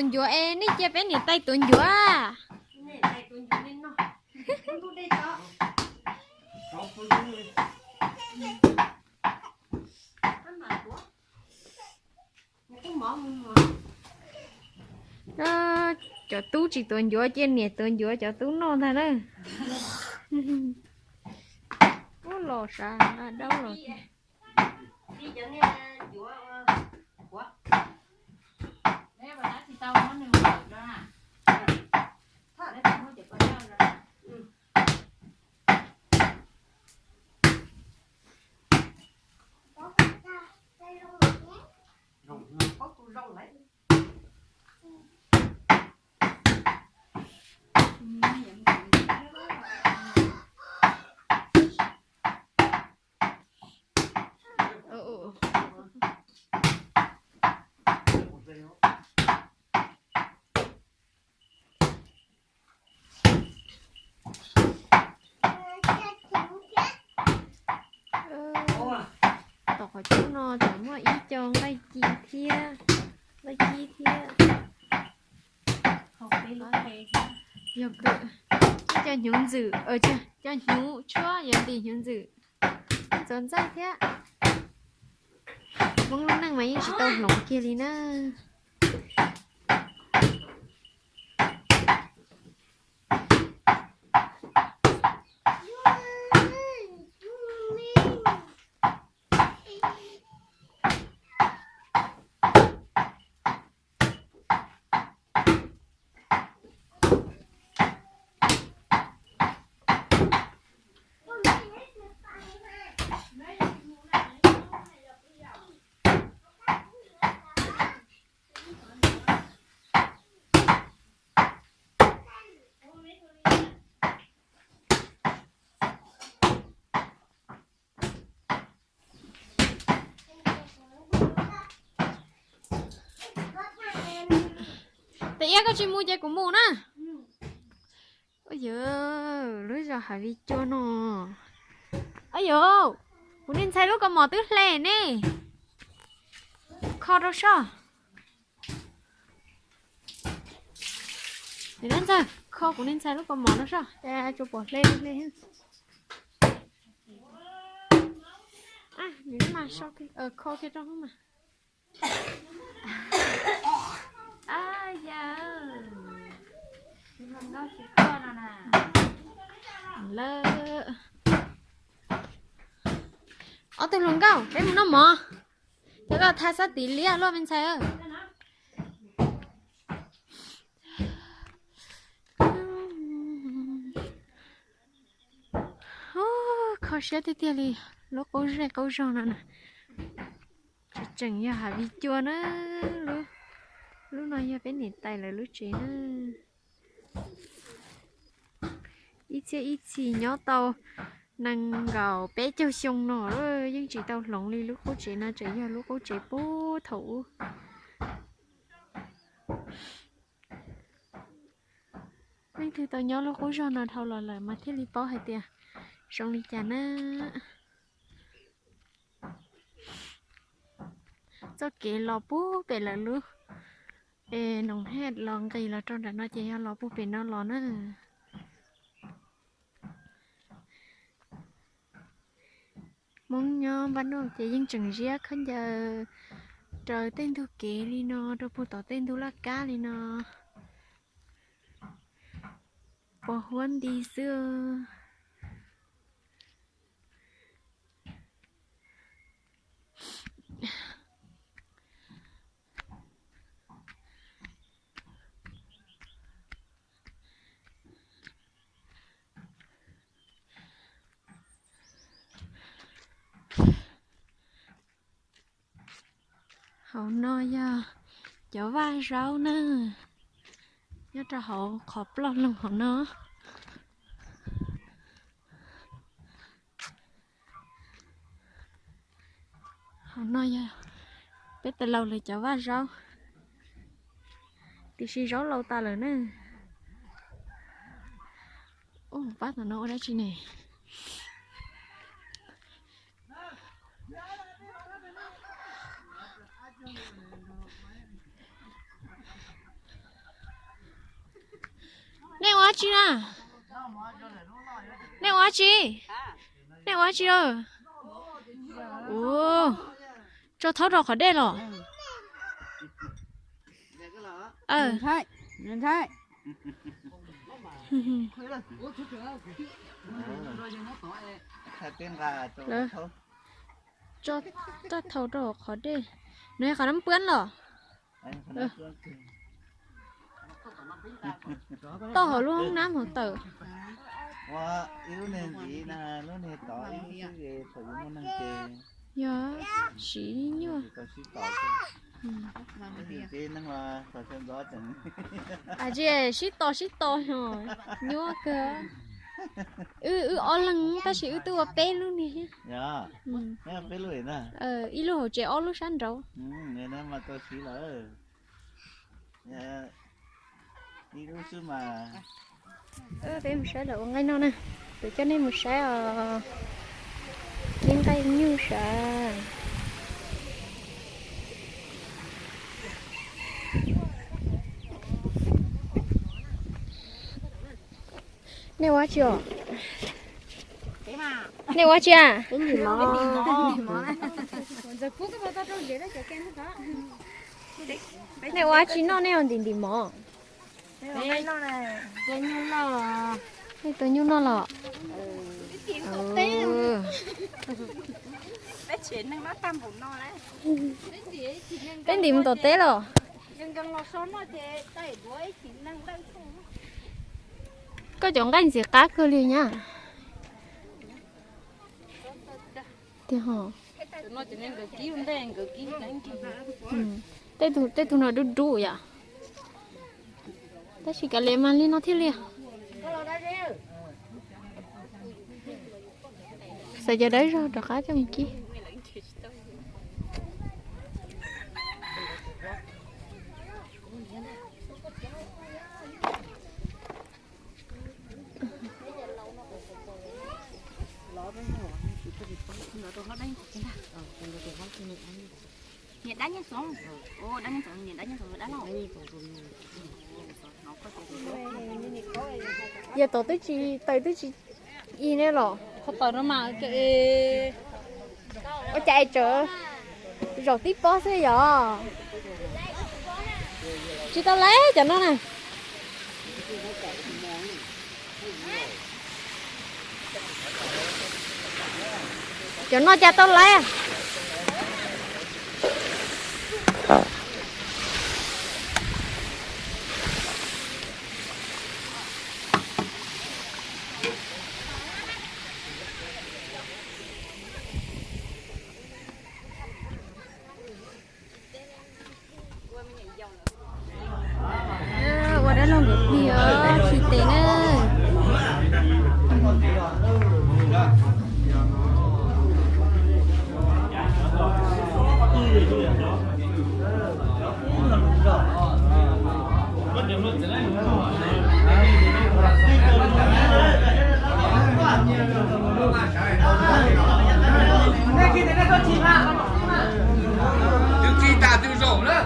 Tuav ncuav es nej cia peb niam tais tuav ncuav. Cov tub tsis tuav ncuav, cia niam tuav ncuav cov tub noj ntag na. Ub, los sav daub los. Tom qhov cub no tseem muaj ib co nqaij ci thiab, nqaij ci thiab. Yog ib co hnyuv ntxwm, co hnyuv tshuab yuav ntim hnyuv ntxwm, ntxuav ntxaij thiab. Hmoob lub neej mas yeej tsis tau hloov kiag li na. Tes Iab, koj tsis mus ces kuv mus na. Ua yog lub zos hav vij cua no. Ua yog, kuv niag ntxhais lub kaus mom twb hle ne. Kho rau soj. Neb ntxawg, kho kuv niag ntxhais lub kaus mom rau soj, cas tsuas pom hle hle. Neb mas so, kho kiag rau hauv mas. Yawg, tsis hluas nkauj tsis koj no na. Lawm. Ob tug hluas nkauj, peb mus noj mov. Cov koj thaj xab tiv liab luaj me ntxhais. Kho siab tiag tiag li, lub qub zej qub zog no na. Tseem yog hav vij cua na. Lub no yog peb niam tais lawv lub tsev na. Ib txhiab ib txhis nyob tau nees nkaum peb caug xyoo no lawm yeej tsis tau hloov li. Lub qub tsev no tseem yog lub qub tsev puag thaum ub. Leej twg tau nyob lub qub zog no dhau los lawm mas thiaj li paub hais tias zoo li cas na. Txoj kev los puag pem lawv lub, es Noom Hej los nqis los rau nram no ces yog los puag pem no los na. Hmoob nyob npaj nuj ces yeej tseem ziab khaub ncaws raws tej ntug kev li no, rau puag tom tej ntug laj kab li no. Pos huab nti xwb. Hauv no yog cov vaj zaub na, nyob rau hauv qhov ploj loog hauv no. Hauv no yog peb tais laus lawv cov vaj zaub, tiam sis zaub laus tas lawm na. Ub, pab tom no ua dab tsi ne? Dab tsi na? Nej ua dab tsi? Nej ua dab tsi lawm? Ua, tso thaub rau qhov dej los. Tso thaub rau qhov dej. Nws qhov no puab los. Toj hauv lub hoob nab hauv tawm. Yog siv nyuaj. Tsis sib tos sib tos nyuaj kawg. Wb wb ob leeg tab sis wb twb ua peb lub niag. Ib lub hauv tsev ob lub sab nraud. Peb mus saib lawv ua nqaij noj na. Kuv coj nej mus saib os. Ib nqaij nyuj sav. Nej ua tsi os? Nej ua tsi a? Nej ua tsi noj nej ua ntim ntim mov? Nej tua nyuj noj los? Peb ntim mus tom teb los? Koj cov nqaij ntxim qab kawg li nyab. Tiag ho. Tej tug no dub dub yom. Tab sis kav liam mas li no thiaj li. Xav cov dawb zog rov qab coj mus kib. Yog tod twb tsis tawm twb tsis i ne los? Qhov tawm no mas ua cas es tsawv zaum tib pob xwb yom? Tsis tau laiv cov no na. Cov no cas tau laiv. Ua dab laug nkawd plig os, tsis tes na. Twb qhib tag twb zaum na.